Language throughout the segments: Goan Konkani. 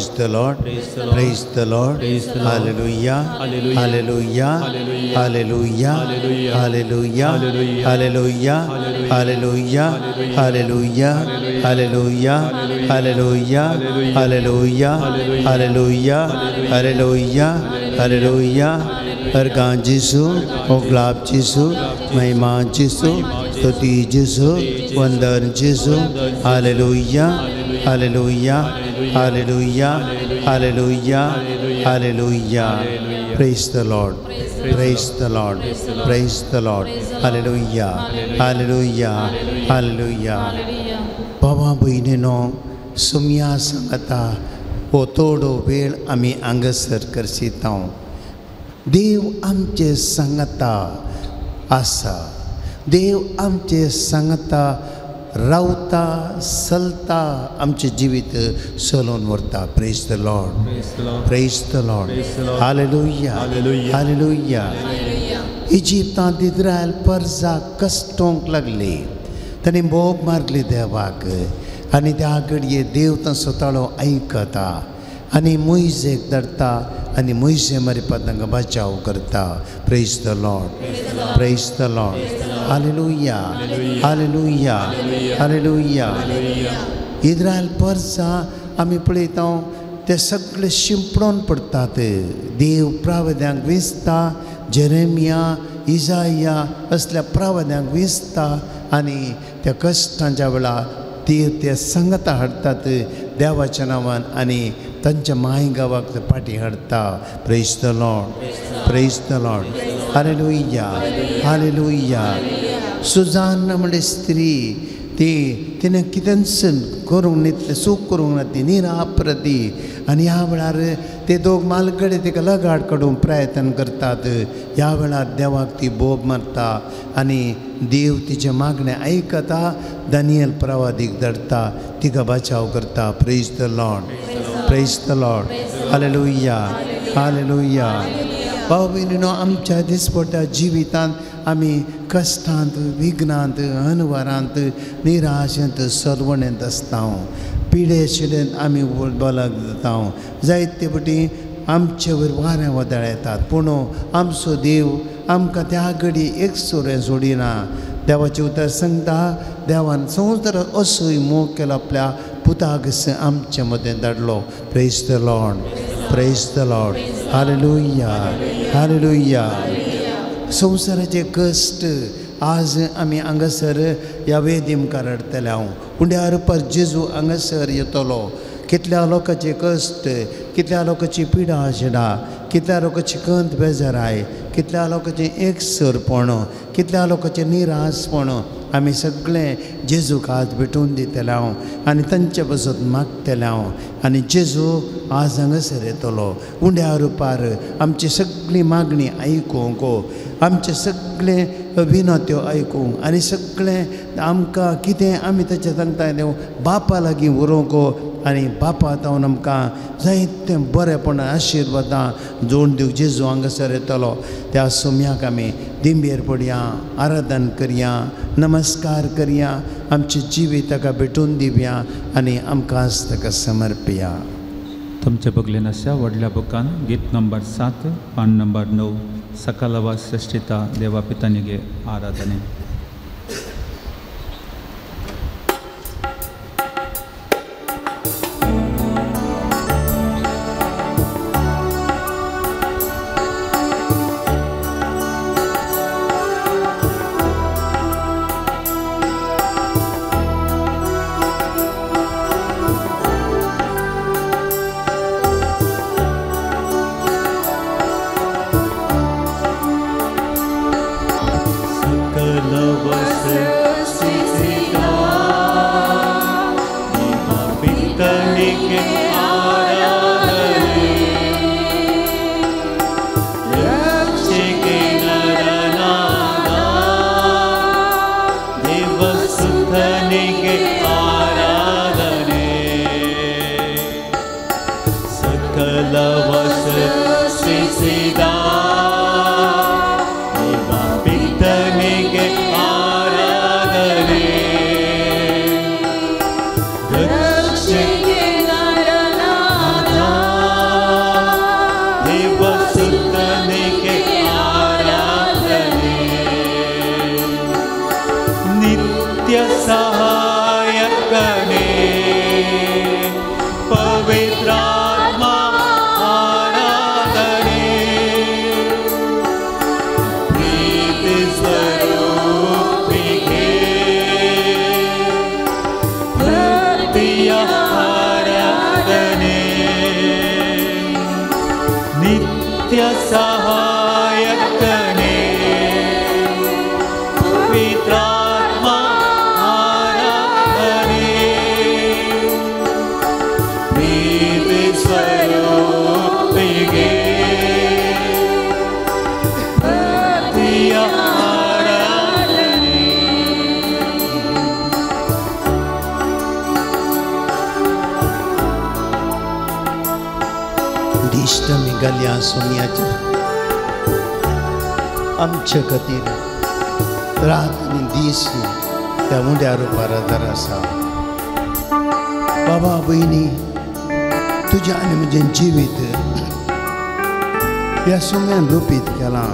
Praise the Lord. Praise the Lord. Hallelujah. Hallelujah. Hallelujah. Hallelujah. Hallelujah. Hallelujah. Hallelujah. Hallelujah. Hallelujah. Hallelujah. Hallelujah. Hallelujah. Hallelujah. अर्गां जेसू, ओगलाब जेसू, महिमा जेसू, स्तुति जेसू, वंदन जेसू. Hallelujah. Hallelujah. Hallelujah. Hallelujah. Hallelujah. Praise the Lord. Praise the Lord. Praise the Lord. Hallelujah. Hallelujah. Hallelujah. बाबा भयणीनो, सुमया सांगता हो थोडो वेळ आमी हांगासर करसिता. देव आमचे सांगता आसा, देव आमचे सांगता रावता, चलता, आमचें जिवीत चलोवन व्हरता. Praise the Lord. Praise the Lord. Hallelujah. Hallelujah. इजिप्तांत Israel परजा कश्टोंक लागली, ताणें बोब मारली देवाक आनी त्या घडये देव तांचो ताळो आयकता आनी मोयजेक धाडटा आनी मोयजे मारिपात तांकां बचाव करता. Praise the Lord. Praise the Lord. Hallelujah. Hallelujah. Hallelujah. Israel परजा आमी पळयता ते सगळे शिंपडून पडटात. देव प्रावद्यांक विसता, जेरेमिया, इजाया असल्या प्रावद्यांक विसता आनी त्या कश्टांच्या वेळार देव ते संगता हाडटात देवाच्या नांवान आनी तांच्या माय गांवाक ते फाटीं हाडटा. Praise the Lord. Praise the Lord. Hallelujah. Hallelujah. Susanna म्हणल्यार स्त्री, ती तिणें कितेंच करूंक न्ही, चूक करूंक ना, ती निरापराधी. आनी ह्या वेळार ते दोग मालगडे तिका लगाड काडूंक प्रयत्न करतात. ह्या वेळार देवाक ती बोब मारता आनी देव तिचें मागणें आयकता, दानियल प्रवादीक धाडटा, तिका बचाव करता. Praise the Lord. Praise the Lord. Hallelujah. Hallelujah. भाव भयणीनो, आमच्या दिसपट्ट्या जिवितांत आमी कश्टांत, विघ्नांत, अनवरांत, निराशेंत, सरवणेंत आसता. पिडे शिडेंत आमी बलग जाता. जायते फावटी आमचे वयर वारें वादळ येतात, पूण आमचो देव आमकां त्या घडी एक सुरें सोडिना. देवाचें उतर सांगता, देवान संवसाराक असोय मोग केलो आपल्या पुताक आमचे मदें धाडलो. Praise the Lord. Praise the Lord. Hallelujah. Hallelujah. संवसाराचे कश्ट आज आमी हांगासर ह्या वेदी मुखार हाडटले हांव. उंड्या रुपार जेजू हांगासर येतलो. कितल्या लोकांचे कश्ट, कितल्या लोकांची पिडा आशिल्ला, कितल्या लोकांची कंत बेजाराय, कितल्या लोकांचें एकसरपण, कितल्या लोकांचें निराशपण आमी सगळें जेजूक आज भेटोवन दितले हांव आनी तांचे पासत मागतले हांव. आनी जेजू आज हांगासर येतलो. उंड्या रुपार आमची सगळी मागणी आयकूंक, आमचे सगळे विनत्यो आयकूंक आनी सगळें आमकां कितें आमी ताचें सांगता तें बापा लागीं उरोवंक आनी बापा तावन आमकां जायतें बरेंपण आशिर्वादां जोड दिवंक जेजू हांगासर येतलो. त्या सुम्याक आमी दिंबेर पडया, आराधन करया, नमस्कार करया, आमचें जिवीत ताका भेटोवन दिवया आनी आमकां आज ताका समर्पया. तुमचे बगलेन आसा व्हडल्या बुकान गीत नंबर 7, पान नंबर 9, सकलवा सृष्टिता देवा पितानिगे आराधने. सकलवसृष्टिदा देवा पितनिगे आराधने. घाल्या सोम्याचेर आमचे खातीर रात आनी दीस त्या उंड्या रुपार आदार आसा. बाबा भयणी, तुजें आनी म्हजें जिवीत ह्या सोम्यान रोपीत केलां.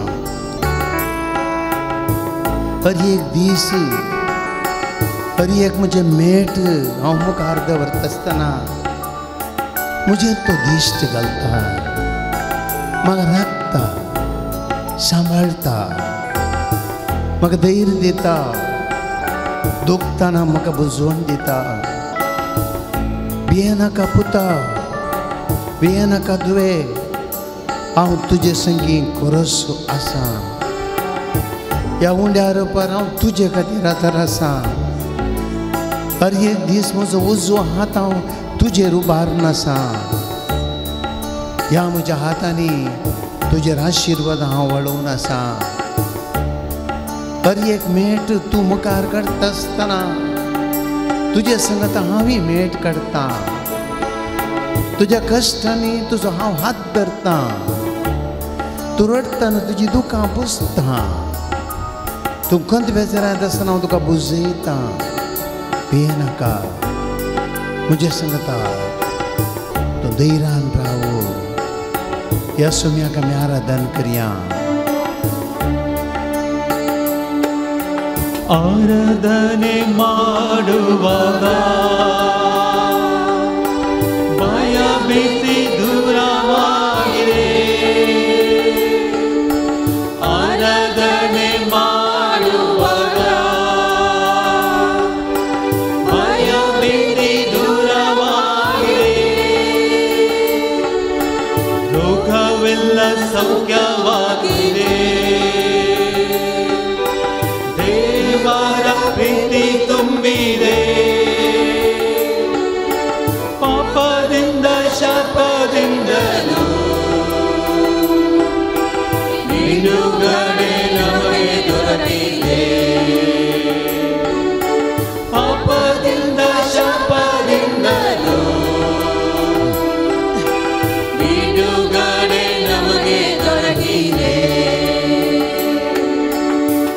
हर एक दीस हर एक म्हजें मेट हांव मुखार दवरता आसतना म्हजेर तो दिश्ट घालता, म्हाका राखता, सांबाळटा, म्हाका धैर्य दिता, दुखतना म्हाका बुजवण दिता. भियेनाका पुता, भियेनाका धुवे, हांव तुजे संगी खोरोस आसा. ह्या उंड्या रुपार हांव तुजे खातीर आदार आसा. हर एक दीस म्हजो उजवो हात हांव तुजेर उबारून आसा. ह्या म्हज्या हातांनी तुजेर आशिर्वाद हांव वाडोवन आसा. हर एक मेट तूं मुखार काडटा आसतना तुजे संगत हांवूय मेट काडटा. तुज्या कश्टांनी तुजो हांव हात धरता. तूं रडटना तुजी दुकां पुसता. तूं खंत बेजारांत आसतना हांव तुका बुजयता. भियेनाका, म्हजे संगता तूं धैर्यान राव. ह्या सोम्याक आमी आराधन करया. ಆರಾಧನೆ ಮಾಡುವಾಗ ಭಯ ಭೀತಿ ದೂರವಾಗಿದೆ. ಆರಾಧನೆ ಮಾಡುವಾಗ ಭಯ ಭೀತಿ ದೂರವಾಗಿದೆ. ರೋಗವೆಲ್ಲ ಸೌಖ್ಯವಾಗಿದೆ. ದೇವರ ಪ್ರೀತಿ ತುಂಬಿದೆ. ಪಾಪದಿಂದ ಶಾಪದಿಂದಲೂ ಬಿಡುಗಡೆ ನಮಗೆ ದೊರಕಿದೆ. ಪಾಪದಿಂದ ಶಾಪದಿಂದಲೂ ಬಿಡುಗಡೆ ನಮಗೆ ದೊರಕಿದೆ.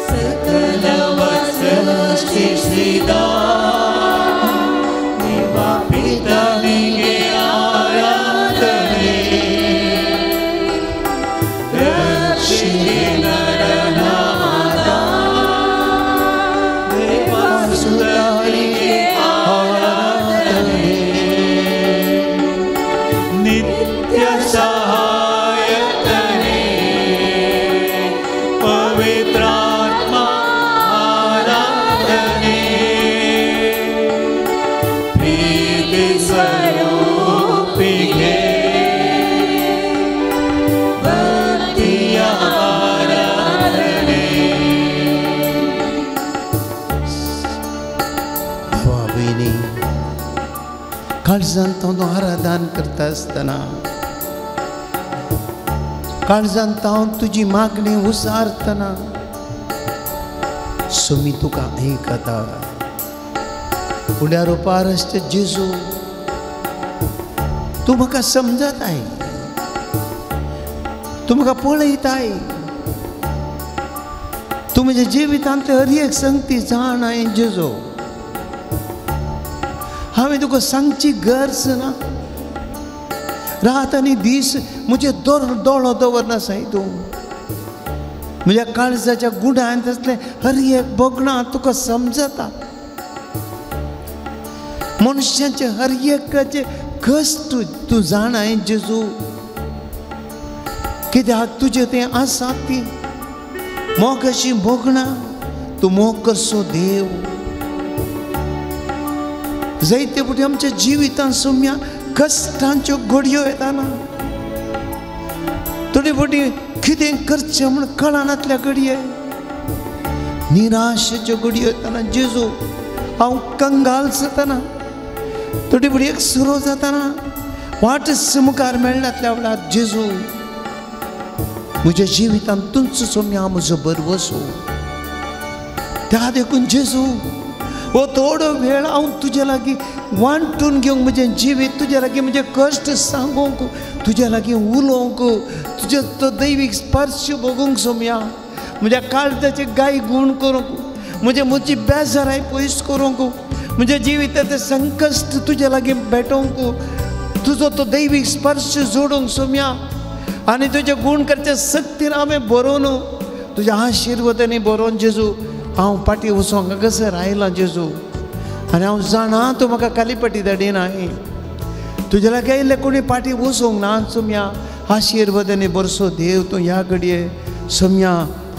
ಸಕಲವ ಸೃಷ್ಟಿಸಿದ ನಿಮ್ಮ ಪಿತನಿಗೆ ಆರಾಧನೆ. ರಕ್ಷಿಸಿ ನರನಾದ ದೇವಸುತನಿಗೆ ಆರಾಧನೆ. ನಿತ್ಯ ಸಹಾಯಕನೇ ಪವಿತ್ರಾತ್ಮ ಆರಾಧನೆ. ಪ್ರೀತಿ ಸ್ವರೂಪಿಗೆ ಭಕ್ತಿಯ ಆರಾಧನೆ. बाबा भयणी, काळजांत हांव आराधन करता आसतना, काळजांत हांव तुजी मागणी उसारतना सोमी तुका आयकता. उंड्या रुपार आसचे जेजू, तूं म्हाका समजताय, तूं म्हाका पळयताय. तूं म्हज्या जिवितांतले हर एक संगती जाणाय जेजू. हांवें तुका सांगची गरज ना. रात आनी दीस म्हजे दोळो दवरना साय तूं. म्हज्या काळजाच्या गुणांत आसलें हर एक भोगणां तुका समजता. मनशाचे हर एकाचे कश्ट तूं जाणाय जेजू. कित्याक तुजें तें आसा ती मोग अशी भोगणां. तूं मोग करसो देव. जायते फावटी आमच्या जिवितांत सोम्या कश्टांच्यो घडयो येताना थोडे फावटी कितें करचें म्हूण कळनातल्या घडये, निराशेच्यो घडयो येताना जेजू हांव कंगाल जाताना, थोडे फावटी एक सुरो जाताना, वाटच मुखार मेळनातल्या वेळार जेजू म्हज्या जिवितांत तुमचो सोम्या म्हजो भरवसो. त्या देखून जेजू हो थोडो वेळ हांव तुज्या लागीं वांटून घेवंक म्हजें जिवीत तुज्या लागीं म्हजें कश्ट सांगूंक तुज्या लागीं उलोवंक तुज्या तो दैवीक स्पर्श भोगूंक सोमया म्हज्या काळजाचे गाय गूण करूंक म्हजे म्हजी बेजाराय पयस करूंक म्हज्या जिविताचें संकश्ट तुज्या लागीं भेटोवंक तुजो तो दैवीक स्पर्श जोडूंक सोमया आनी तुजे गूण करचे सक्तीन हांवें बरोवन तुज्या आशिर्वादांनी बरोवन जेजू हांव पाटी वचोंक हांगासर आयलां जेजू आनी हांव जाणा तूं म्हाका कालीपटी धाडिना तुज्या लागीं आयिल्ले कोणी पाटी वचोंक ना सोमया आशिर्वादांनी बरसो देव तूं ह्या घडये सोमया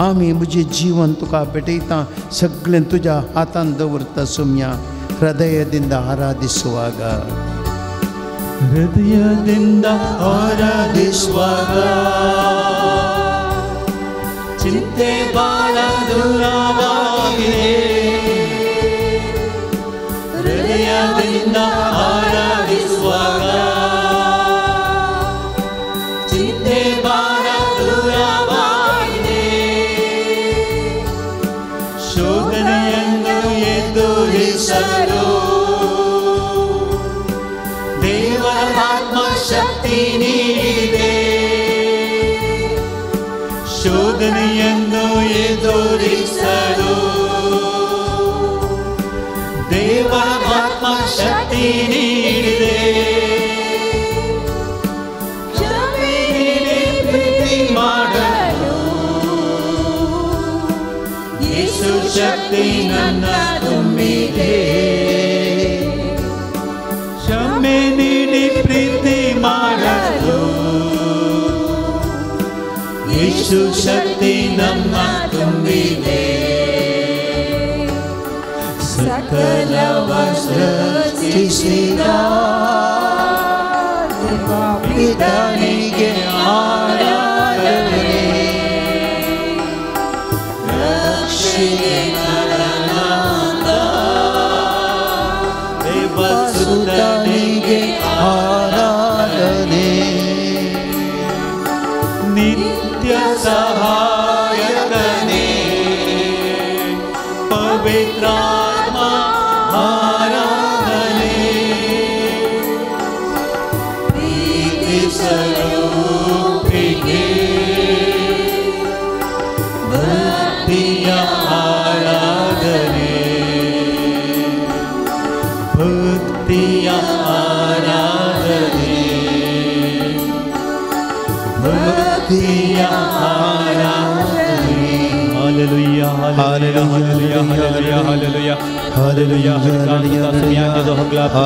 आमी म्हजें जीवन तुका भेटयता सगळें तुज्या हातान दवरता सोमया ಹೃದಯದಿಂದ ಆರಾಧಿಸುವಾಗ ಹೃದಯದಿಂದ ಆರಾಧಿಸುವಾಗ ಚಿಂತೆ ಭಾರ ದೂರವಾಗಿದೆ ಹೃದಯದಿಂದ ಆರಾಧಿಸುವಾಗ ಚಿಂತೆ ಭಾರ ದೂರವಾಗಿದೆ ಶೋಧನೆಯನ್ನು ಎದುರಿಸಲು ದೇವರ ಆತ್ಮ ಶಕ್ತಿ ನೀಡಿದೆ ಶೋಧನೆಯನ್ನು ಎದುರಿಸಲು ದೇವರ ಆತ್ಮ ಶಕ್ತಿ ನೀಡಿದೆ ಕ್ಷಮೆ ನೀಡಿ ಪ್ರೀತಿ ಮಾಡಲು ಯೇಸು ಶಕ್ತಿ ನನ್ನ ತುಂಬಿದೆ ಕ್ಷಮೆ ನೀಡಿ ಪ್ರೀತಿ ಮಾಡಲು ಯೇಸು ಶಕ್ತಿ ನನ್ನ ತುಂಬಿದೆ ಸಕಲವ ಸೃಷ್ಟಿಸಿದ ಪಿತನಿಗೆ ಆರಾಧನೆ ರಕ್ಷಿಗೆ ನರನಾದ ದೇವಸುತನಿಗೆ ಆರಾಧನೆ ನಿತ್ಯ ಸಹಾಯಕನೇ ಪವಿತ್ರಾತ್ಮ ಆರಾಧನೆ ಪ್ರೀತಿ ಸ್ವರೂಪಿಗೆ ಭಕ್ತಿಯ ಆರಾಧನೆ ಭಕ್ತಿಯ ಆರಾಧನೆ ಭಕ್ತಿಯ ಆರಾಧನೆ. Hallelujah, hallelujah, hallelujah, hallelujah, hallelujah.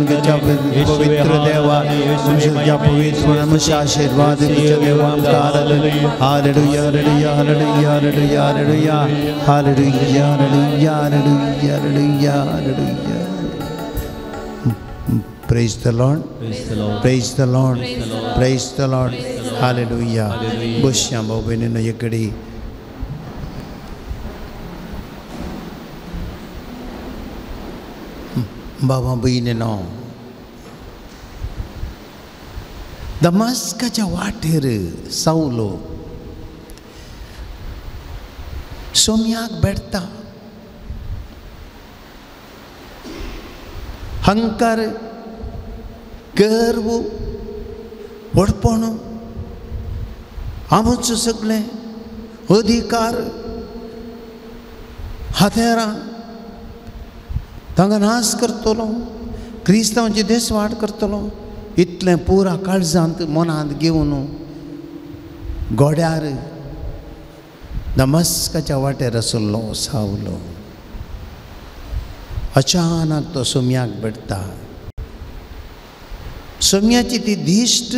पवित्र देवा पवित्र मनुष्य आशीर्वाद देवा hallelujah hallelujah hallelujah hallelujah hallelujah hallelujah hallelujah hallelujah hallelujah. Praise the Lord, praise the Lord, praise the Lord. Hallelujah. बसया भाव भयणींनो एक घडी बाबा भयणींनो दमास्काच्या वाटेर सावलो सोम्याक भेटता. हंकार, गर्व, व्हडपण, आमचो सगळें अधिकार, हत्यारां तांकां नाश करतलो, क्रिस्तांवाची देसवाट करतलो, इतलें पुरा काळजांत मनांत घेवन गोड्यार दमस्काच्या वाटेर आसलो सावलो. अचानक तो सोम्याक भेटता. सोम्याची ती दिश्ट,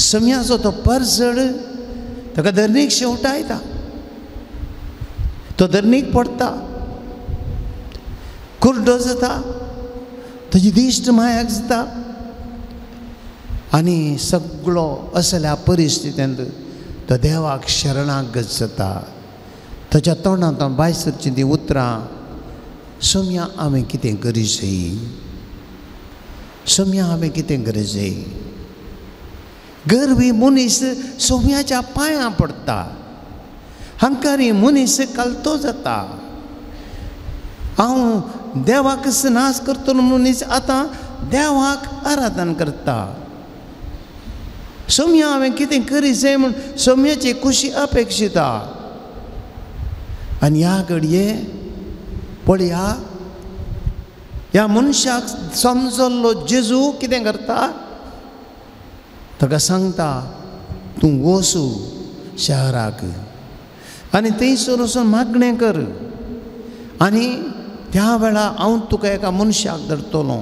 सोम्याचो तो परजड ताका धरणीक शेवटायता. तो धरणीक पडटा, कुर्डो जाता, ताजी दिश्ट मायाक जाता आनी सगळो असल्या परिस्थितींत तो देवाक शरणागत जाता. ताच्या तोंडांत भायर सरचीं तीं उतरां, सोम्या हांवें कितें करी जाय, सोम्या हांवें कितें करी जाय. गर्वी मनीस सोम्याच्या पांयां पडटा, हंकारी मनीस कलतो जाता. हांव देवाक नाश करतलो मनीस आतां देवाक आराधन करता. सोम्या हांवें कितें करी जाय म्हूण सोम्याची खुशी अपेक्षिता. आनी ह्या घडये पळया ह्या मनशाक समजल्लो जेजू कितें करता, ताका सांगता तूं वचू शहराक आनी थंयसर वचून मागणें कर आनी त्या वेळार हांव तुका एका मनशाक धरतलो.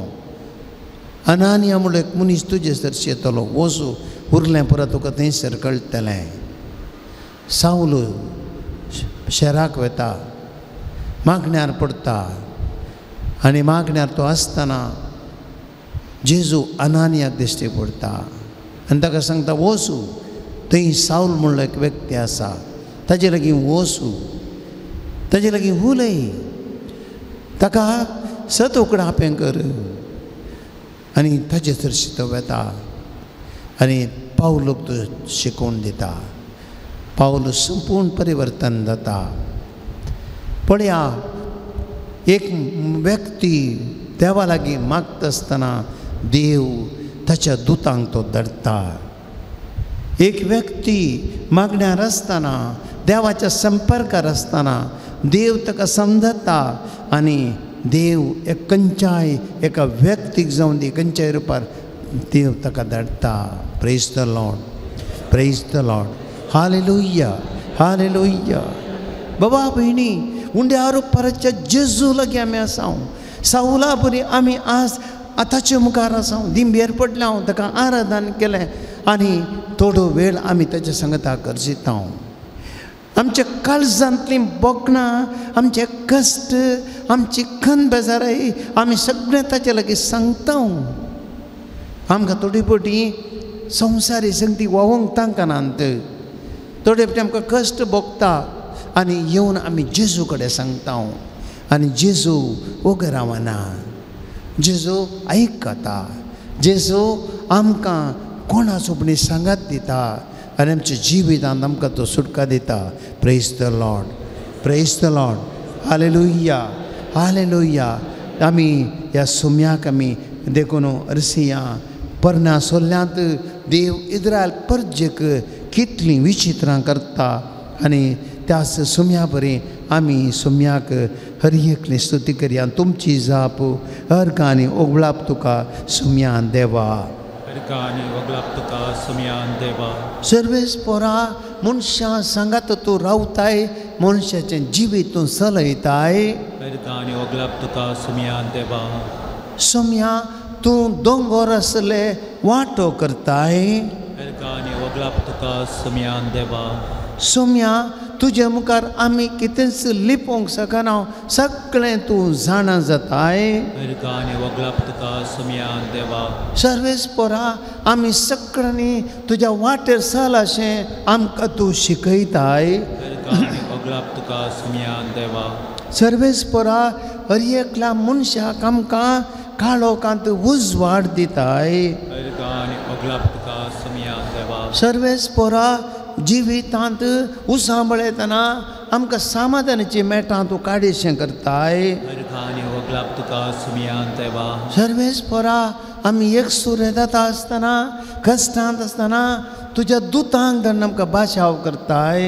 अनानिया म्हणलो एक मनीस तुजे सरशी येतलो, वचू उरलें परत तुका थंयसर कळटलें. सावल शहराक वता, मागण्यार पडटा आनी मागण्यार तो आसतना जेजू अनानियाक दिश्टी पडटा आनी ताका सांगता वचू थंय सावल म्हणलो एक व्यक्ती आसा, ताजे लागीं वचू, ताजे लागीं उलय, ताका सत उकडापें कर. आनी ताजे सरशी तो वता आनी पावलूक तो शिकोवन दिता. पावल संपूर्ण परिवर्तन जाता. पळया एक व्यक्ती देवा लागीं मागता आसतना देव ताच्या दुतांक तो धाडटा. एक व्यक्ती मागण्यार आसतना देवाच्या संपर्कार आसतना देव ताका समजता आनी देव एक खंयच्याय एका व्यक्तीक जावन दी खंयच्याय रुपार देव ताका धाडटा. Praise the Lord, praise the Lord, hallelujah, hallelujah. बाबा भयणी, उंड्या रुपाराच्या जेजू लागीं आमी आसा. सावला बरी आमी आज आतांचे मुखार आसा, दिंबेर पडल्या हांव ताका आराधन केलें आनी थोडो वेळ आमी ताच्या सांगता गरजेता. आमच्या काळजांतलीं बोगणां, आमचे कश्ट, आमची खन बेजाराय आमी सगळें ताचे लागीं सांगता. आमकां थोडी फावटी संवसारी संगती व्हांवूंक तांकनात, थोडे फावटी आमकां कश्ट भोगता आनी येवन आमी जेजू कडेन सांगता आनी जेजू ओगी रावना, जेजू आयकता, जेजू आमकां कोणाचो पणी सांगात दिता आनी आमच्या जिवितांत आमकां तो सुटका दिता. Praise the Lord, praise the Lord, hallelujah, hallelujah. आमी ह्या सुम्याक आमी देखून अरसिया पर्णा सोल्ल्यांत देव इज्रायल परजेक कितलीं विचित्रां करता आनी त्याच सुम्या बरी आमी सुम्याक हर एकली स्तुती करया. तुमची जाप अर्घ आनी ओगळाप तुका सुम्यान देवा, सर्वेस पोरा मनशां सांगात तूं रावताय, मनशाचें जिवीत तूं चलयताय. सुम्या तूं दोंगोर आसले वांटो करताय. सोम्या तुजे मुखार आमी कितेंच लिपोवंक शकना, सगळें तूं जाणा जाताय. सर्वेस पोरा आमी सगळ्यांनी तुज्या वाटेर चल अशें आमकां तूं शिकयताय. सर्वेस पोरा हर एकल्या मनशाक आमकां काळोखांत उजवाड दिताय. सर्वेस पोरा जिवितांत उसांबळयतना आमकां समाधानाची मेटां तूं काडीशें करताय. सर्वेस पोरा आमी एकसुरे जाता आसतना, कश्टांत आसतना तुज्या दुतांक धरून आमकां बाशाव करताय.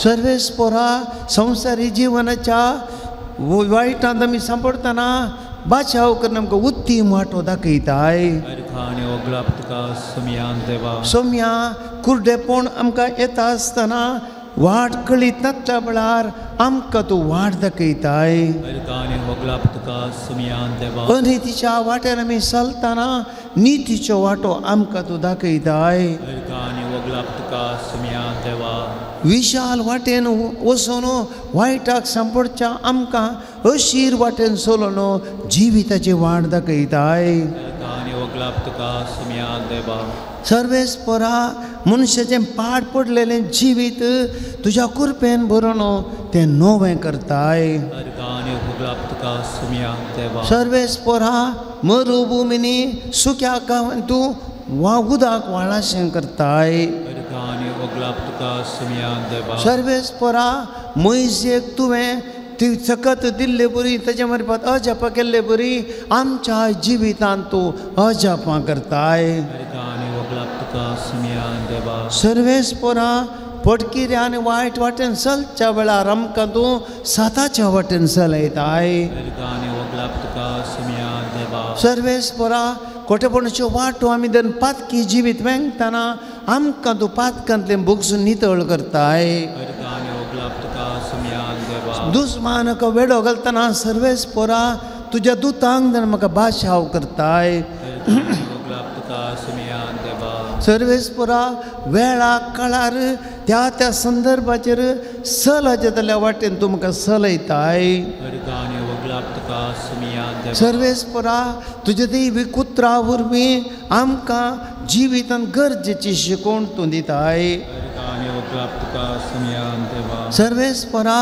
सर्वेस पोरा संवसारी जिवनाच्या वायटांत आमी सांपडटना बाचाव करून आमकां उत्तीम वाटो दाखयताय. सोम्या कुर्डेपण आमकां येता आसतना वाट कळीत नासल्या वेळार आमकां तूं वाट दाखयताय. अनितीच्या वाटेर आमी चलतना नितीचो वाटो आमकां तूं दाखयताय. विशाल वाटेन वचून वायटाक सांपडच्या आमकां अशीर वाटेन चलोवन जिविताची वाट दाखयताय. वगलाप तुका सुम्या देवा. सर्वेस्परा मनशाचें पाड पडलेलें जिवीत तुज्या कृपेन भरून तें नवें करताय. अर्गां आनी वगलाप तुका सुम्या देवा. सर्वेस्परा मरुभुमिनी सुक्या गांवान तूं वा उदक व्हाळाशें करताय. अर्गां आनी वगलाप तुका सुम्या देवा. सर्वेस्परा मोयजेक तुवें ती सकत दिल्ले बरी ताजे मार्फत अजापां केल्ले बरी आमच्या जिवितांत तूं अजापां करताय. अर्गां आनी वगलाप तुका सुम्या देवा. सर्वेस्परा पटकिऱ्या आनी वायट वाटेन चलच्या वेळार आमकां तूं साताच्या वाटेन चलयताय. अर्गां आनी वगलाप तुका सुम्या देवा. सर्वेस्परा कोटेपणाच्यो वाटो आमी दन पातकी जिवीत वेंगतना आमकां तूं पातकांतलें भोगसून नितळ करताय. अर्गां आनी वगलाप तुका सुम्या देवा. दुस्मानक वेडो घालतना सर्वेस्परा तुज्या दुतांक दन म्हाका बाशाव करताय. अर्गां आनी वगलाप तुका सुम्या देवा. सर्वेस्परा वेळा काळार त्या त्या संदर्भाचेर सलाच्या जाल्यार वाटेन तूं म्हाका सलयताय. अर्गां आनी वगलाप तुका सुम्या देवा. सर्वेस्परा तुज्या दैवी कुत्रा वरवीं आमकां जिवितांत गरजेची शिकवण तूं दिताय. अर्गां आनी वगलाप तुका सुम्या देवा. सर्वेस्परा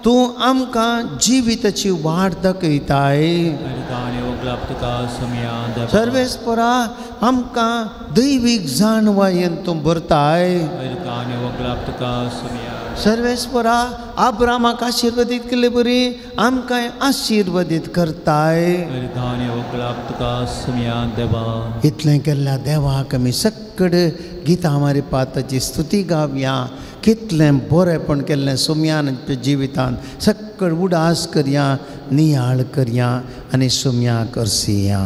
तूं आमकां जिविताची वाट दाखयताय. अर्गां आनी वगलाप तुका सुम्या देवा. सर्वेस्परा आमकां दैवीक जाणवायेन तूं भरताय. अर्गां आनी वगलाप तुका सुम्या. सर्वेस्परा आब्रामाक आशिर्वादीत केल्ले बरी आमकां आशिर्वादीत करताय. अर्गां आनी वगलाप तुका सुम्या देवा. इतलें केल्ल्या देवाक आमी सक्कड गितां मारिपाताची स्तुती गावया. कितलें बरेंपण केल्लें सुम्यान जिवितांत सक्कड उडास करया, नियाळ करया आनी सुम्या करसिया.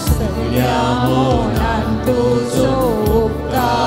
सगळ्या मनान तुजो उपकार.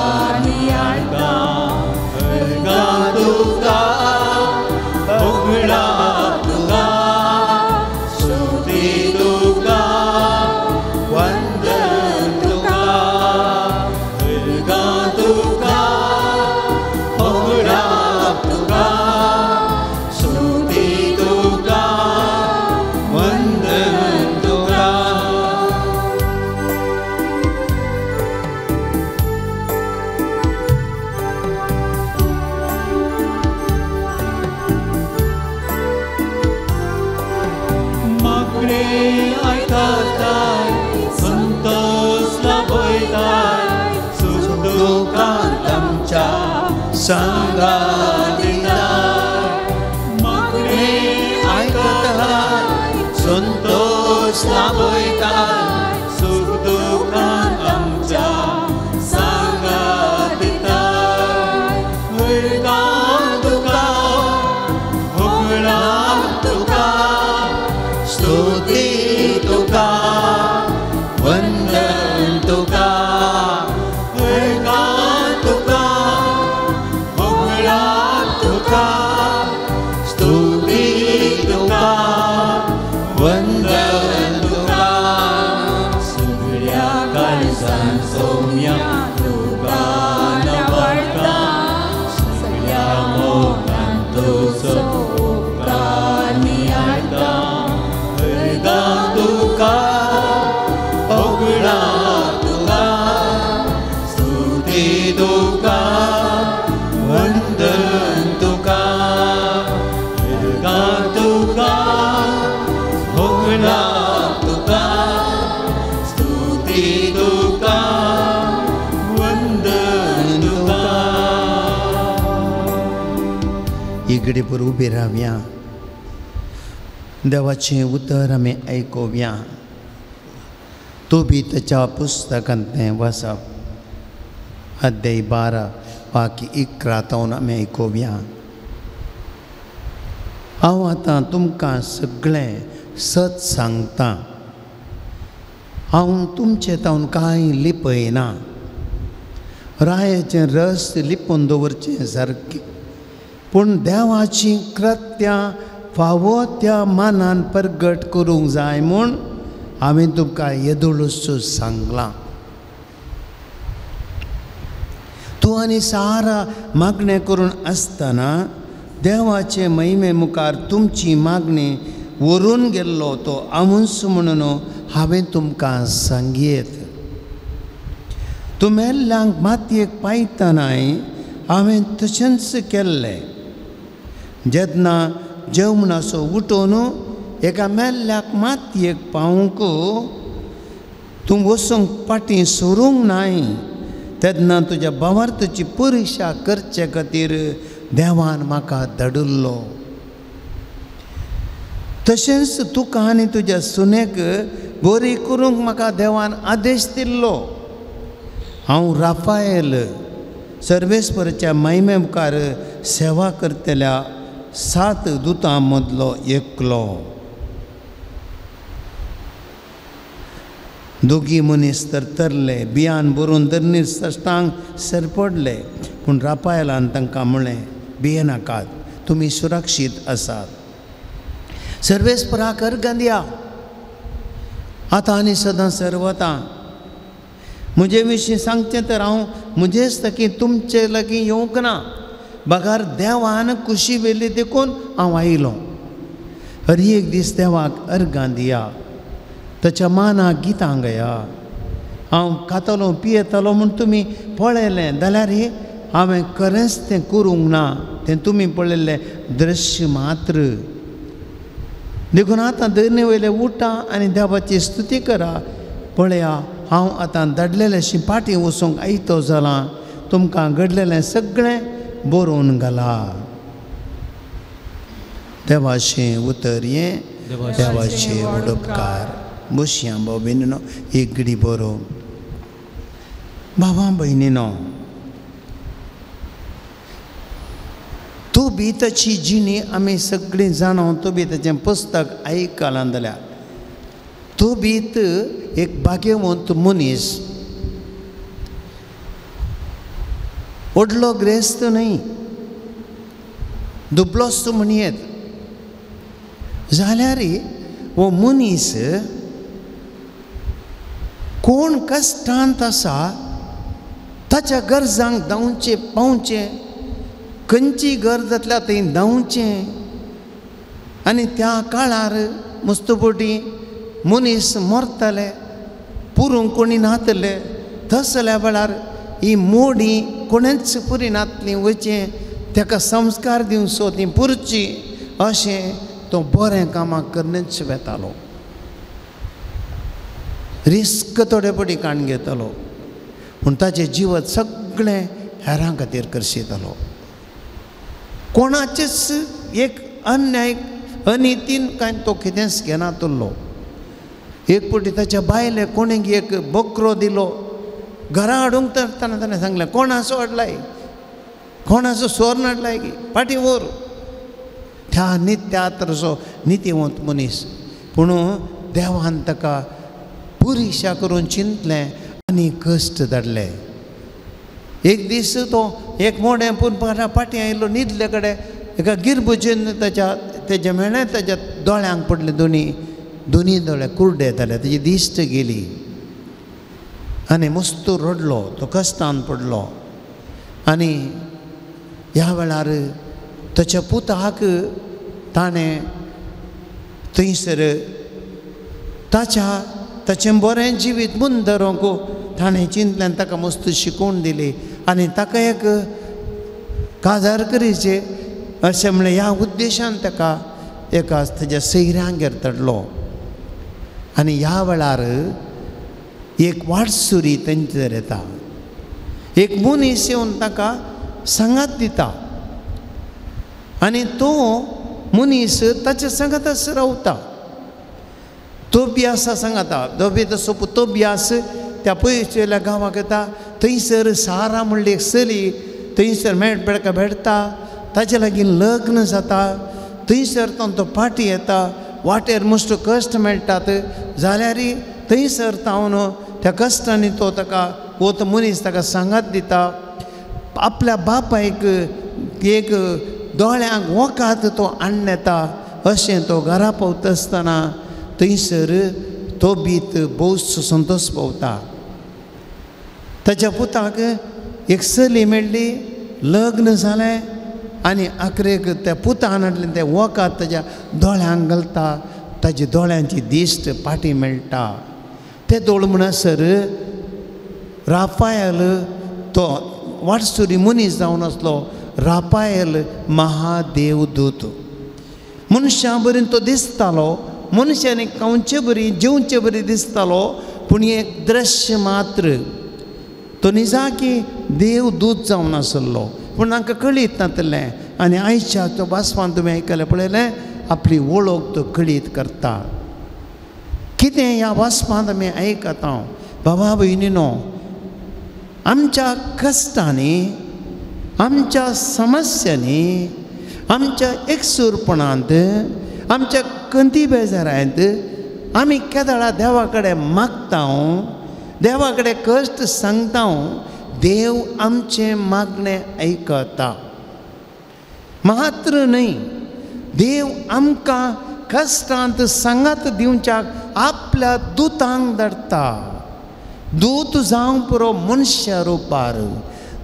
सांगात दिताय, मागणें आयकताय, संतोष लाभयताय, सुख दुखान आमच्या सांगात दिताय. उर्गां तुका, होगडां तुका, स्तुती तुका, वंदन तुका. उर्गां तुका, होगडां तुका, स्तुती तुका, वंदन तुका. सगळ्या काळजान सोम्या तुका नवळटा, सगळ्या मोगान तुजो उपकार नियाळटा. उर्गां तुका, होगडां तुका, स्तुती तुका, वंदन तुका. उर्गां तुका, होगडां तुका, स्तुती तुका, वंदन तुका. इगडेपूर उबी रावया, देवाचें उतर आमी आयकुया. तोबी ताच्या पुस्तकांतलें वाचप, अध्याय 12 वाक्य 11 तावन आमी आयकुया. हांव आतां तुमकां सगळें सत सांगता, हांव तुमचे तावन कांय लिपयना. रायाचें रस लिपून दवरचें सारकें, पूण देवाचीं कृत्यां फावो त्या मानान प्रगट करूंक जाय म्हूण हांवें तुमकां येदोळूच सांगलां. तूं आनी सारा मागणें करून आसतना देवाचे महिमे मुखार तुमची मागणी व्हरून गेल्लो तो आमूस म्हणून हांवें तुमकां सांगयेत. तूं मेल्ल्यांक मातयेक पायतनाय हांवें तशेंच केल्लें. जेन्ना जेवणाचो उठोवन एका मेल्ल्याक मातयेक पावूंक तूं वचूंक फाटीं सरूंक नाय, तेन्ना तुज्या भावार्थाची परिक्षा करचे खातीर देवान म्हाका धाडिल्लो. तशेंच तुका आनी तुज्या सुनेक बरी करूंक म्हाका देवान आदेश दिल्लो. हांव राफायल सर्वेस्परच्या महिमे मुखार सेवा करतल्या 7 दुतां मदलो एकलो. दोगी मनीस तर तरले, बियान भरून धरणीर सश्टांग सरपडले, पूण राफायलान तांकां म्हणलें, भियेनाकात, तुमी सुरक्षीत आसात. सर्वेस्पराक अर्गां दिया, आतां आनी सदां सर्वता. म्हजे विशीं सांगचें तर हांव म्हजेच लागीं तुमचे लागीं येवंक ना, बगार देवान कुशी व्हेली देखून हांव आयलो. हर एक दीस देवाक अर्गां दिया, ताच्या मानाक गितां गया. हांव खातलो पियेतलो म्हूण तुमी पळयलें जाल्यार हांवें खरेंच तें करूंक ना, तें तुमी पळयल्लें दृश्य मात्र. देखून आतां धरणे वयले उठा आनी देवाची स्तुती करा. पळया, हांव आतां धाडलेलें पाटी वचूंक आयतो जालां, तुमकां घडलेलें सगळें बरोवन घाला. देवाचें उतर हें, देवाचें उपकार. बसया भाव भयणीनो, एक घडी बरोवन. भावा भयणीनो, तोबी ताची जिणी आमी सगळीं जाणा. तोबी ताचें पुस्तक आयकलां जाल्यार तोबीत एक भाग्यवंत मनीस, व्हडलो ग्रेस्त न्हय, दुबलोच म्हणयेत, जाल्यार हो मनीस कोण कश्टांत आसा ताच्या गरजांक धांवचें पावचें, खंयची गरज जातल्या थंय धांवचें. आनी त्या काळार मुस्तपोटी मनीस मरताले, पुरूंक कोणी नातले. तसल्या वेळार ही मोडी कोणेच पुरी नातली वयचें, ताका संस्कार दिवचो, ती पुरची, अशें तो बरें कामां करनच वेतालो. रिस्क थोडे पटी काण घेतालो, पूण ताचें जिवत सगळें हेरां खातीर करशितालो. कोणाचेच एक अन्याय अनितीन कांय तो कितेंच घेना तुल्लो. एक फावटी ताच्या बायले कोणें एक बकरो दिलो घरा हाडूंक तर ताणें ताणें सांगलें कोणाचो हाडलाय, कोणाचो सोर्न हाडलाय की फाटीं व्हर. त्या नित्यात्रचो नितीवंत मनीस, पूण देवान ताका पुरिक्षा करून चिंतलें आनी कश्ट धाडले. एक दीस तो एक मोडें पूण फाटीं आयलो न्हिदले कडेन एका गिरबुजेन ताच्या तेज्या मेळ्ळें ताच्या दोळ्यांक पडले दोनी दोनी दोळे कुर्डे जाले, तेजी दिश्ट गेली आनी मस्त रडलो तो, कश्टान पडलो. आनी ह्या वेळार ताच्या पुताक ताणें थंयसर ताच्या ताचें बरें जिवीत मुंदरोंक ताणें चिंतल्यान ताका मस्त शिकोवन दिली आनी ताका एक काजार करीचे अशें म्हणलें. ह्या उद्देशान ताका एका ताज्या सैऱ्यांगेर धाडलो. आनी ह्या वेळार एक वाटसुरी तांचेर येता, एक मनीस येवन ताका सांगात दिता आनी तो मनीस ताच्या सांगातच रावता. तोबियासा सांगाता, दोबी तसो तोबियास त्या पयसुल्ल्या गांवाक येता. थंयसर सारा म्हणली एक चली थंयसर मेळटा भेटता, ताचे लागीं लग्न जाता. थंयसर तो फाटीं येता, वाटेर मस्त कश्ट मेळटात जाल्यार थंयसर तावन त्या कश्टांनी तो ताका वो तो मनीस ताका सांगात दिता. आपल्या बापायक एक दोळ्यांक वखाद तो हाडून येता. अशें तो घरा पावता आसतना थंयसर तो बीत भोवच संतोश पावता. ताच्या पुताक एक चली मेळ्ळी, लग्न जालें आनी आखरेक त्या पुतान हाडलें तें वखाद ताज्या दोळ्यांक घालता, ताज्या दोळ्यांची दिश्ट फाटीं मेळटा. ते दोळ म्हणसर राफायल तो वाटसुरी मनीस जावन आसलो, राफायल महादेवदूत. मनशां बरी तो दिसतालो, मनशांनी खावचे बरी जेवचे बरी दिसतालो, पूण एक दृश्य मात्र तो निजाकी देवदूत जावन आसलो. पूण तांकां कळीत नातलें. आनी आयच्या तो भासवान तुमी आयकलें पळयलें, आपली वळख तो कळीत करता. कितें ह्या वाचपांत आमी आयकता बाबा भयणीनो, आमच्या कश्टांनी, आमच्या समस्यांनी, आमच्या एकसूरपणांत, आमच्या कंती बेजारांत आमी केदळा देवा कडेन मागता, देवा कडेन कश्ट सांगता, देव आमचें मागणें आयकता. मात्र न्हय, देव आमकां कश्टांत सांगात दिवच्याक आपल्या दुतांक धाडटा. दूत जावंक पुरो मनशा रुपार,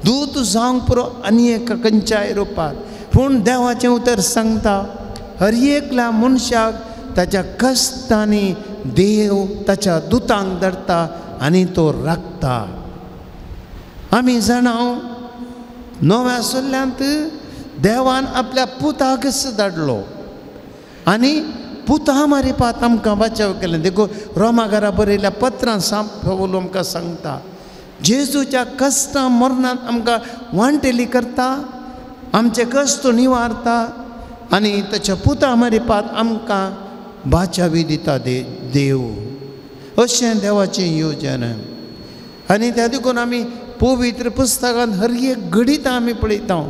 दूत जावंक पुरो आनी एका खंयच्याय रुपार, पूण देवाचें उतर सांगता हर एकल्या मनशाक ताच्या कश्टांनी देव ताच्या दुतांक धाडटा आनी तो राखता. आमी जाणा नव्या सल्ल्यांत देवान आपल्या पुताकच धाडलो आनी पुता मारिपात आमकां बचाव केलें. देखून रोमा घरा बरयल्ल्या पत्रान सांपवलो आमकां सांगता जेजूच्या कश्टां मरणांत आमकां वांटेली करता, आमचे कश्ट निवारता आनी ताच्या पुता मारिपात आमकां बाचावी दिता देव. अशें देवाचें योजन. आनी त्या देखून आमी पवित्र पुस्तकांत हर एक घडितां आमी पळयता,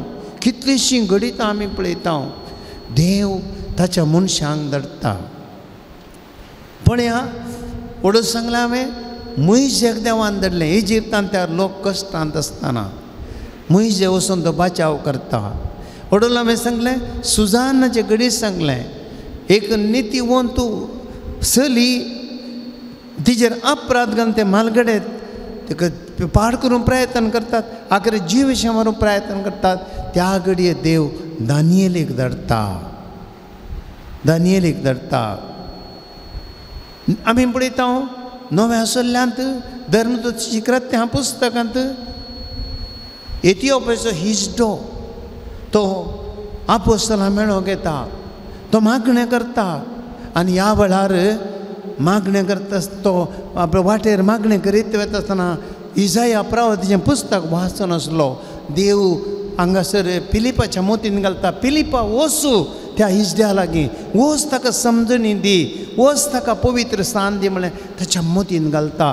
कितलींशीं घडितां आमी पळयता. देव ताच्या मनशांक धाडटा. पळया वडो सांगलां हांवें, मोयजेक देवान धाडलें इजिप्तांत त्या लोक कश्टांत आसतना मोयजे वचून तो बचाव करता. वडोल हांवें सांगलें सुजानाचें घडीत सांगलें, एक नितीवंत चली तिजेर अपराध घालून ते म्हालगडे ताका पाड करूंक प्रयत्न करतात, आखरे जीव मारूंक प्रयत्न करतात. त्या घडये देव दानियेलेक धाडटा, दानियेलेक धाडटा. आमी पळयता नव्या सल्ल्यांत धर्मदूताची कृत्यां पुस्तकांत एथियोपियाचो हिजडो तो आपोस्तलां मेळोंक येता, तो मागणें करता आनी ह्या वेळार मागणें करता तो आपल्या वाटेर मागणें करीत वता आसतना इजाया प्रवादीचें पुस्तक वाचून आसलो. देव हांगासर फिलिपाच्या मोतीन घालता. फिलिपा वचू त्या हिजड्या लागीं, वच ताका समजणी दी, वच ताका पवित्र स्थान दी म्हळ्यार ताच्या मोतीन घालता.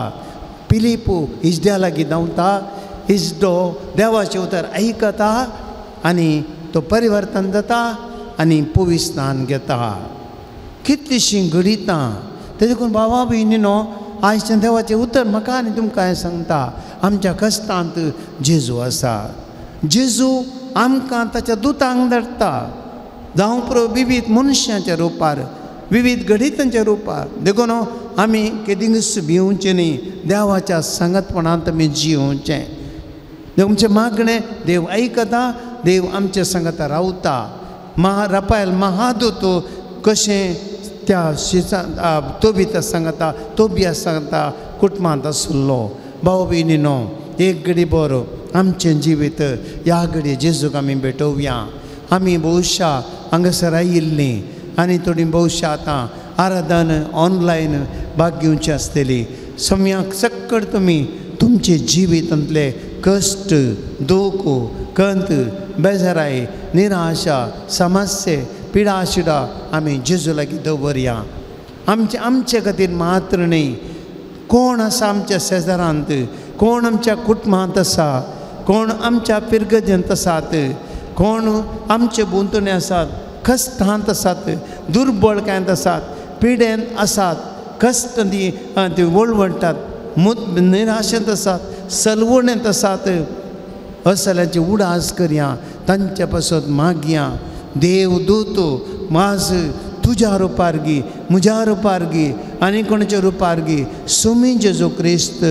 फिलिपू हिजड्या लागीं धांवता, हिजडो देवाचें उतर आयकता आनी तो परिवर्तन जाता आनी पवित्र स्नान घेता. कितलींशीं घडितां. तें देखून भावा भयणीनो आयच्यान देवाचें उतर म्हाका आनी तुमकां हें सांगता, आमच्या कश्टांत जेजू आसा. जेजू आमकां ताच्या दुतांक धाडटा, जावं पुरो विवीध मनशांच्या रुपार, विवीध घडितांच्या रुपार. देखून आमी केदींच भिवचें न्ही, देवाच्या सांगातपणांत आमी जियोवचें. आमचें मागणें देव आयकता, देव आमच्या सांगाता रावता. रापायल महादूत कशें त्या शिसा तोबिता सांगता, तोबिया सांगता कुटुंबांत आसलो. भाव भयणीनो एक घडी बरो आमचें जिवीत ह्या घडये जेजूक आमी भेटोवया. आमी भोवशा हांगासर आयिल्लीं आनी थोडीं भोवशा आतां आराधन ऑनलायन भाग घेवची आसतली. सम्याक सक्कड तुमी तुमचे जिवितांतले कश्ट, दूख, कंत, बेजाराय, निराशा, समस्ये, पिडा शिडा आमी जेजू लागीं दवरया. आमचे आमचे खातीर मात्र न्ही, कोण आसा आमच्या शेजारांत, कोण आमच्या कुटुंबांत आसा, कोण आमच्या पिरगजेंत आसात, कोण आमचे भोंवतणी आसात, कश्टांत आसात, दुर्बळकायेंत आसात, पिडेन आसात, कश्ट ती वळवळटात, निराशेंत आसात, सलवणेंत आसात, असल्याची उडास करया, तांचे पासत मागया. देव दूत माज तुज्या रुपार गी, म्हज्या रुपार गी, आनी कोणाच्या रुपार गी, सुमी जेजू क्रिस्त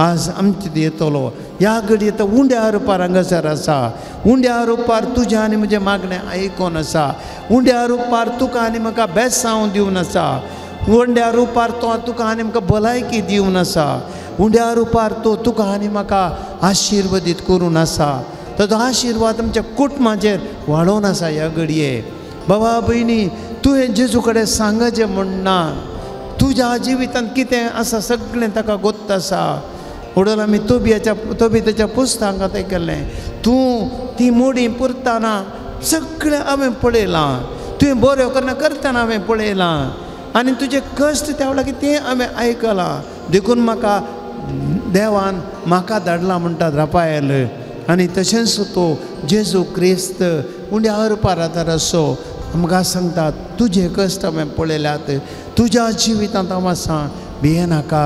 आज आमचे येतलो. ह्या घडये तो उंड्या रुपार हांगासर आसा. उंड्या रुपार तुज्या आनी म्हजें मागणें आयकोन आसा. उंड्या रुपार तुका आनी म्हाका बेसांव दिवन आसा. उंड्या रुपार तो तुका आनी म्हाका भलायकी दिवन आसा. उंड्या रुपार तो तुका आनी म्हाका आशिर्वादीत करून आसा. ताचो आशिर्वाद आमच्या कुटुंबाचेर वाडोवन आसा ह्या घडये. बाबा भयणी तुवें जेजू कडेन सांगचें म्हण ना, तुज्या जिवितांत कितें आसा सगळें ताका गोत्त आसा. उडोल आमी तोबियाच्या तोबिताच्या पुस्तकांत तें केल्लें, तूं ती मोडी पुरतना सगळें हांवें पळयलां, तुवें बऱ्यो करना करतना हांवें पळयलां आनी तुजे कश्ट त्या लागीं तें हांवें आयकलां. देखून म्हाका देवान म्हाका धाडला म्हणटात रापायल. आनी तशेंच तो जेजू क्रिस्त उंड्या रुपार आतां असो आमकां सांगता, तुजे कश्ट हांवें पळयल्यात, तुज्या जिवितांत हांव आसा, भियेनाका.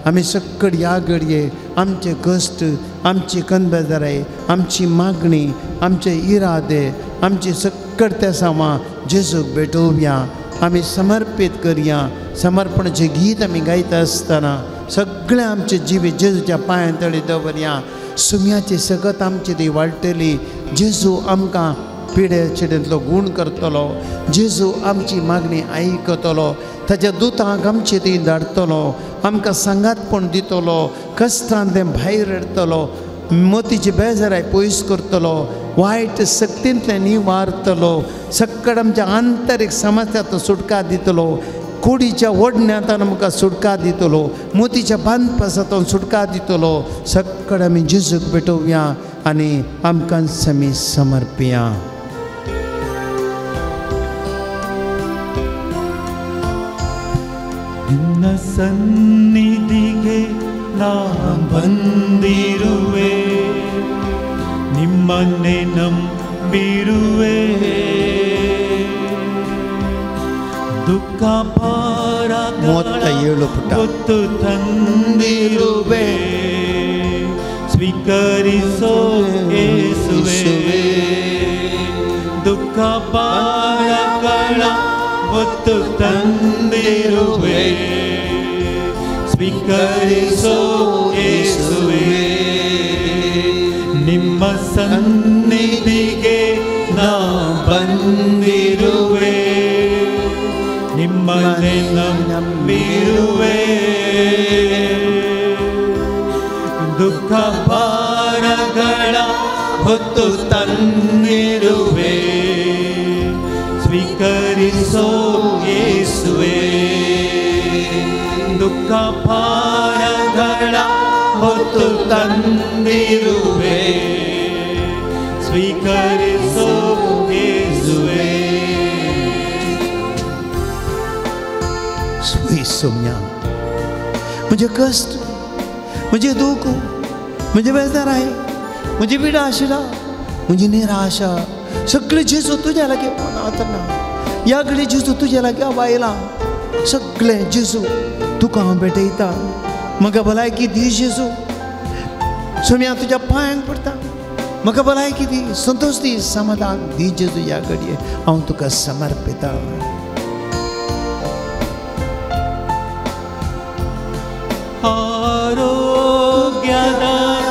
आमी सक्कड ह्या घडये आमचे कश्ट, आमची कनबेजाराय, आमची मागणी, आमचे इरादे, आमची सक्कड त्या सामा जेजूक भेटोवया. आमी समर्पीत करया. समर्पणाचें गीत आमी गायता आसतना सगळें आमचें जिवीत जेजूच्या पांयां तळी दवरया. सुम्याची सगत आमची ती वाडटली. जेजू आमकां पिडे चिडेंतलो गूण करतलो. जेजू आमची मागणी आयकतलो. ताच्या दुतांक आमचे ती धाडटलो, आमकां सांगातपण दितलो, कश्टान तें भायर रडटलो, मोतीची बेजाराय पयस करतलो, वायट शक्तींतल्यान निवारतलो, सक्कड आमच्या आंतरीक समस्यांतलो सुटका दितलो, कुडीच्या ओडण्यांतल्यान आमकां सुटका दितलो, मोतीच्या बांदपासांतल्यान सुटका दितलो. सक्कड आमी जेजूक भेटोवया आनी आमकां आमी समर्पया. ನಿನ್ನ ಸನ್ನಿಧಿಗೆ ನಾ ಬಂದಿರುವೆ, ನಿಮ್ಮನ್ನೇ ನಂಬಿರುವೆ. ದುಃಖ ಭಾರ 37 ಪುಟ. ಹೊತ್ತು ತಂದಿರುವೆ, ಸ್ವೀಕರಿಸೋ ಯೇಸುವೆ. ದುಃಖ ಭಾರಗಳ ಹೊತ್ತು ತಂದಿರುವೆ, ಸ್ವೀಕರಿಸೋ ಯೇಸುವೆ. ನಿಮ್ಮ ಸನ್ನಿಧಿಗೆ ನಾ ಬಂದಿರುವೆ, ನಿಮ್ಮನ್ನೇ ನಂಬಿರುವೆ. ದುಃಖ ಭಾರಗಳ ಹೊತ್ತು ತಂದಿರುವೆ, ಸ್ವೀಕರಿಸೋ ಯೇಸುವೆ. ದುಃಖ ಭಾರಗಳ ಹೊತ್ತು ತಂದಿರುವೆ, ಸ್ವೀಕರಿಸೋ ಯೇಸುವೇ. सोम्या म्हजे कश्ट, म्हजें दूख, म्हजें बेजाराय, म्हजी पिडा आशिल्ला, म्हजी निराशा सगळें जेजू तुज्या लागीं ना. ह्या घडी जेजू तुज्या लागीं हांव आयलां. सगळें जेजू तुका हांव भेटयता. म्हाका भलायकी दी जेजू. सोम्या तुज्या पांयांक पडटा. म्हाका भलायकी दी, संतोश दी, समाधान दी जेजू. ह्या घडये हांव तुका समर्पिता.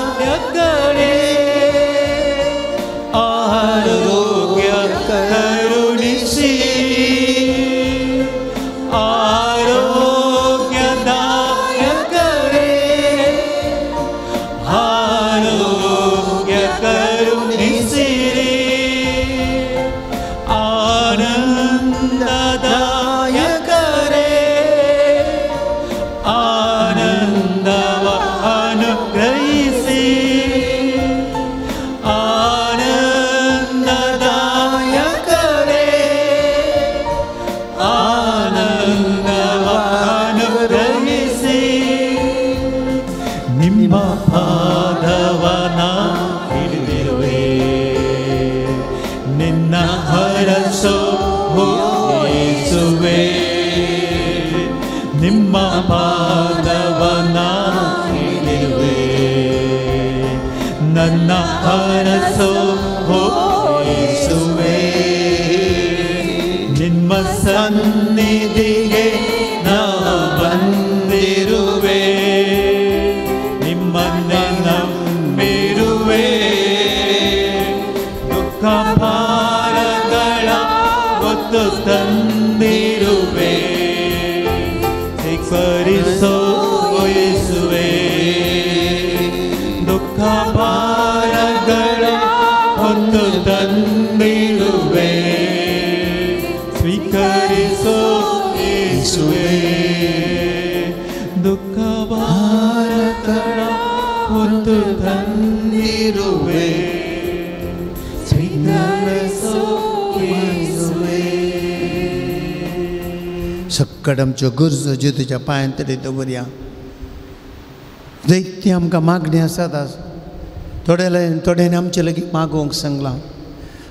ಆರೋಗ್ಯದಾಯಕರೇ, ಆರೋಗ್ಯ ಕರುಣಿಸಿ, ಆರೋಗ್ಯದಾಯಕರೇ, ಆರೋಗ್ಯ ಕರುಣಿಸಿರಿ, ಆನಂದದಾಯಕರೇ, ಆನಂದವ ಅನುಗ್ರಹಿಸಿ, ಆನಂದದಾಯಕರೇ, ಆನಂದವ ಅನುಗ್ರಹಿಸಿ, ನಿಮ್ಮ ಪಾದವನ ಹಿಡಿದಿರುವೆ, ನಿನ್ನ ಹರಸೋ ಯೇಸುವೇ, ನಿಮ್ಮ ಪಾದವನ ಹಿಡಿದಿರುವೆ, ನನ್ನ ಹರಸೋ ಯೇಸುವೇ, ನಿಮ್ಮ ಸನ್ನಿಧಿಗೆ ನಾ ಬಂದಿರುವೆ, ನಿಮ್ಮನ್ನೇ ನಂಬಿರುವೆ, ದುಃಖ ಭಾರಗಳ ಹೊತ್ತು ತಂದಿರುವೆ, ಸ್ವೀಕರಿಸೋ ಯೇಸುವೇ, ದುಃಖ ಭಾರಗಳ ಹೊತ್ತು ತಂದಿರುವೆ, ಸ್ವೀಕರಿಸೋ ಯೇಸುವೇ, ದುಃಖ ಭಾರಗಳ ಹೊತ್ತು ತಂದಿರುವೆ, ಸ್ವೀಕರಿಸೋ ಯೇಸುವೇ. सक्कड आमच्यो गरजो ज्यो तुज्या पांयांत तरी दवरया. जायती आमकां मागणी आसात. आज थोड्यांनी आमचे लागीं मागोवंक सांगलां.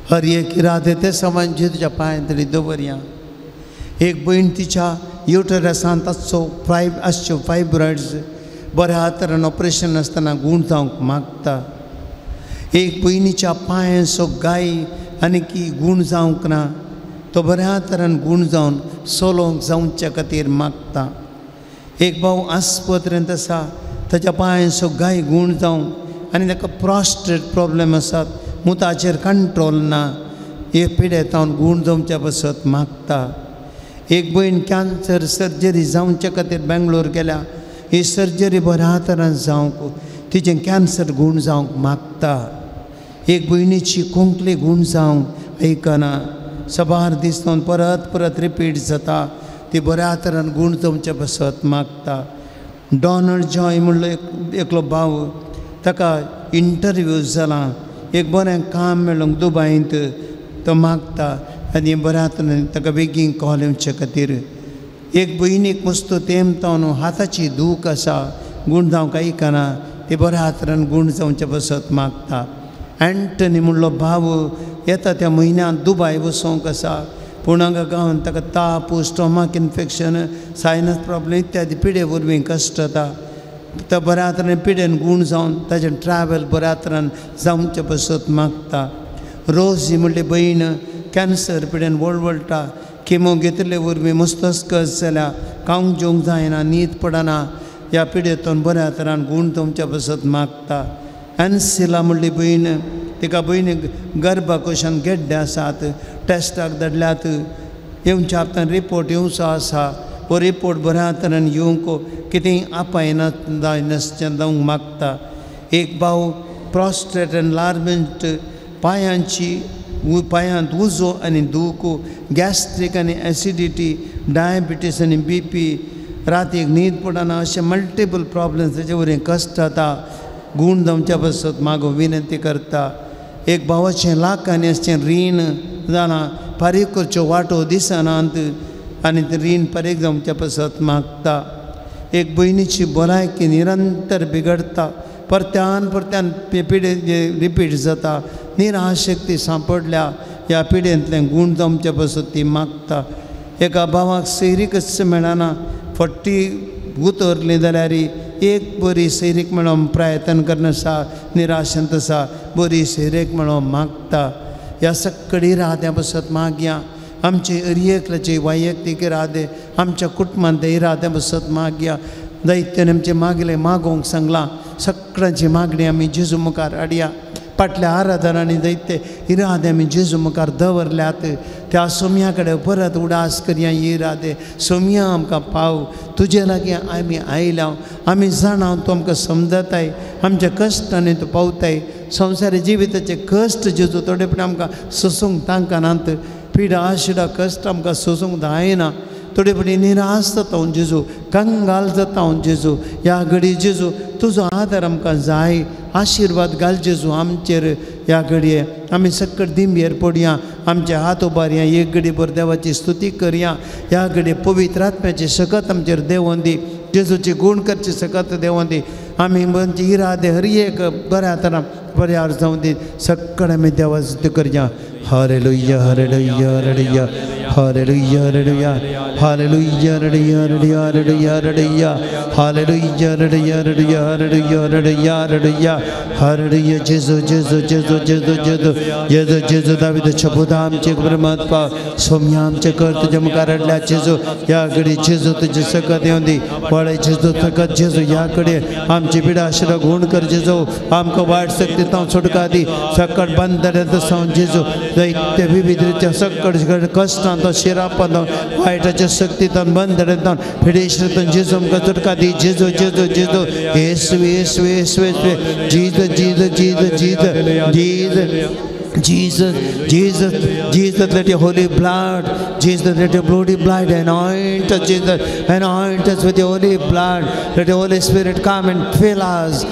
हर एक इरादे ते समान ज्यो तुज्या पांयांत तरी दवरया. एक भयण तिच्या युटरसांत आसचो आसच्यो फायब्रॉयड्स बऱ्या तरेन ऑपरेशन नासतना गूण जावंक मागता. एक भयणीच्या पांयांचो गाय आनी की गूण जावंक ना, तो बऱ्या तरेन गूण जावन सोलोंक जावच्या खातीर मागता. एक भाव आस्पत्रेंत आसा, ताच्या पांयांचो गाय गूण जावन आनी ताका प्रॉस्ट्रेट प्रॉब्लेम आसात, मुताचेर कंट्रोल ना, हे पिडेतावन गूण जावच्या पासत मागता. एक भयण कॅन्सर सर्जरी जावच्या खातीर बेंगलोर गेल्या, ही सर्जरी बऱ्या तरेन जावंक तिचें कॅन्सर गूण जावंक मागता. एक भयणीची खोंकली गूण जावंक आयकना, सबार दीस जावन परत परत रिपीट जाता, ती बऱ्या तरेन गूण जावच्या पासत मागता. डॉनल्ड जॉय म्हणलो एकलो भाव, ताका इंटरव्यू जाला, एक बरें काम मेळूंक दुबायंत तो मागता आनी बऱ्या तरेन ताका बेगीन कॉल येवचे खातीर. एक भयणीक मस्त तेमतावन हाताची दूख आसा, गूण जावंक आयकना, ती बऱ्या तरेन गूण जावचे पासत मागता. एंटनी म्हणलो भाव येता त्या म्हयन्यांत दुबाय वचोंक आसा, पूण हांगा गांवांत ताका ताप, स्टोमाक इन्फेक्शन, सायनस प्रॉब्लेम इत्यादी पिडे वरवीं कश्ट जाता. तो बऱ्या तरेन पिडेन गूण जावन ताजें ट्रॅवल बऱ्या तरेन जावचे पासत मागता. रोजी म्हणली भयण कॅन्सर पिडेन वळवळटा, किमो घेतिल्ले वरवीं मस्तस्कस जाल्या, खावंक जेवंक जायना, न्हीद पडना, ह्या पिडेतून बऱ्या तरान गूण जावच्या पासत मागता. एन्सिला म्हणली भयण, तिका भयणीक गर्भाकोशान गेड्डे आसात, टेस्टाक धाडल्यात, येवच्या हप्त्यान रिपोर्ट येवचो आसा, हो रिपोर्ट बऱ्या तरेन येवंक कितेंय आपायना जायनासचें जावंक मागता. एक भाव प्रॉस्ट्रेट एनलार्जमेंट, पांयांची पांयांत उजो आनी दूख, गॅस्ट्रीक आनी एसिडिटी, डायबिटीस आनी बी पी, रातीक न्हीद पडना, अशे मल्टिपल प्रॉब्लम्स ताचे वरवीं कश्ट जाता. गूण जावच्या पासत मागो विनंती करता. एक भावाचें लाखांनी आसचें रीण जालां फारीक करच्यो वांटो दिसनात आनी तें रीण फारीक जावच्या पासत मागता. एक भयणीची भलायकी निरंतर बिगडता, परत्यान परत्यान पिडे रिपीट जाता. निराशक्ती सांपडल्या ह्या पिडेंतलें गूण जावच्या पासत ती मागता. एका भावाक सैरीकच मेळना, फटी उतरली जाल्यार एक बरी सैरीक मेळोवंक प्रयत्न करना आसा, निराशेंत आसा, बरी सैरीक मेळोवंक मागता. ह्या सगळी इराद्या पासत मागया. आमचे अरियकल्याचे वैयक्तीक इरादे, आमच्या कुटुंबांत इराद्या पासत मागया. दैत्यान आमचे मागले मागोवंक सांगलां, सगळ्यांची मागणी आमी जेजू मुखार हाडया. फाटल्या आराधनांनी दैत्य इरादे आमी जेजू मुखार दवरल्यात, त्या सोम्या कडेन परत उडास करया. इरादे सोम्या आमकां पाव, तुजे लागीं आमी आयल्या, आमी जाणा तूं आमकां समजताय, आमच्या कश्टांनी तूं पावताय. संवसारी जिविताचे कश्ट जेजू थोडे पण आमकां सोसूंक तांकनात, पिडा आशिडा कश्ट आमकां सोसूंक जायना. थोडे फावटी निराश जाता हांव जेजू, कंगाल जाता हांव जेजू. ह्या घडी जेजू तुजो आदार आमकां जाय, आशिर्वाद घाल जेजू आमचेर. ह्या घडये आमी सक्कड दिंबेर पडया, आमचे हात उबारया, एक घडी भर देवाची स्तुती करया. ह्या घडये पवित्र आत्म्याची शकत आमचेर देंवोन दी, जेजूची गूण करची शकत देंवोन दी. आमी आमचे इरादे हर एक बऱ्या तरान बऱ्यार जावं दी. सगळें आमी देवाची स्तुती करया. Hallelujah, hallelujah, hallelujah, hallelujah, hallelujah, hallelujah, hallelujah, hallelujah, hallelujah, hallelujah, hallelujah, hallelujah, hallelujah, hallelujah, hallelujah, hallelujah. जेजू जेजू जेजू जेजू जेजू जेजू जेजू दाविदाच्या पुता आमचे ब्रह्मात पाव सोम्या आमचे कर तुज्या मुखार हाडल्या जेजू. ह्या घडी जेजू तुजी सकत येवन दी, पळय जेजू सकत जेजू. ह्या कडेन आमची पिडा आशिल्लो गूण कर जेजू, आमकां वायट शक्ती तावन सुटका दी. सकट बंदऱ्यांत सावन जेजू दैत्य विविध रित्या सकट कश्टांत शिरापांत वायटाच्या शक्तींत बंदऱ्यांत फिडेश्वरांत जेजू आमकां सुटका दी. जेजू जेजू जेजू Yesu Yesu Yesu Yesu Jesus Jesus Jesus Jesus Jesus Jesus, Jesus, Jesus, let your holy blood, Jesus, let your bloody blood anoint us, Jesus, anoint us with your holy blood. Let your Holy Spirit come and fill us,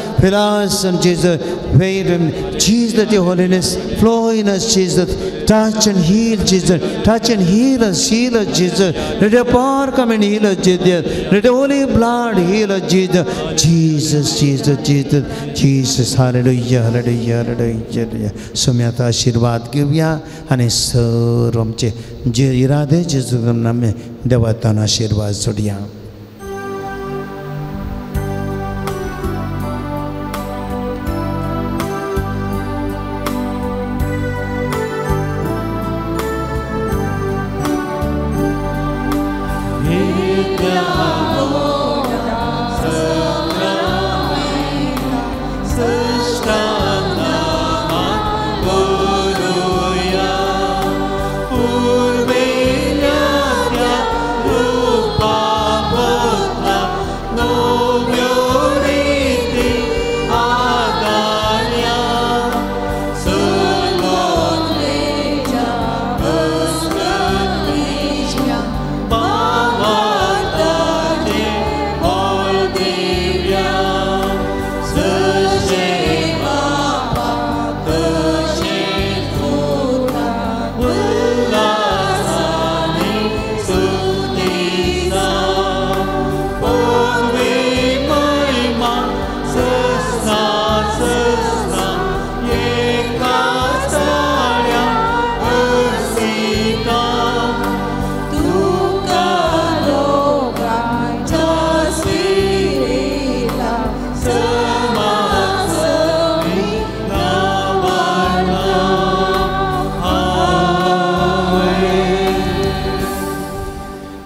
and Jesus, wait and Jesus, let your holiness flow in us, Jesus. Touch and heal, Jesus. Touch and heal us, Jesus. Let your power come and heal us, Jesus. Let your holy blood heal us, Jesus. Jesus, Jesus, Jesus, Jesus. Hallelujah, hallelujah, hallelujah. सोम्याचा आशीर्वाद घेवया आनी सर्व आमचे जे इरादे जेजू आमी देवातान आशीर्वाद सोडया.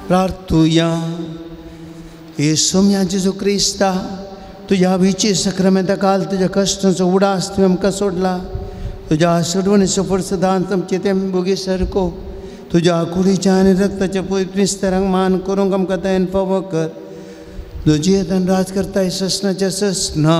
प्रार्थुया. येसुम्या जेजू क्रिस्ता, तुज्या विची सक्रमेंता काल तुज्या कश्टांचो उडास तुवें आमकां सोडला. तुज्या सोडवणीचो फुरसदान आमचे तें भोगी सारको तुज्या कुडीच्या आनी रक्ताच्या क्रिस्तारांक मान करूंक आमकां दयेन फावो कर. तुजी येतान राज करताय ससनाच्या ससना.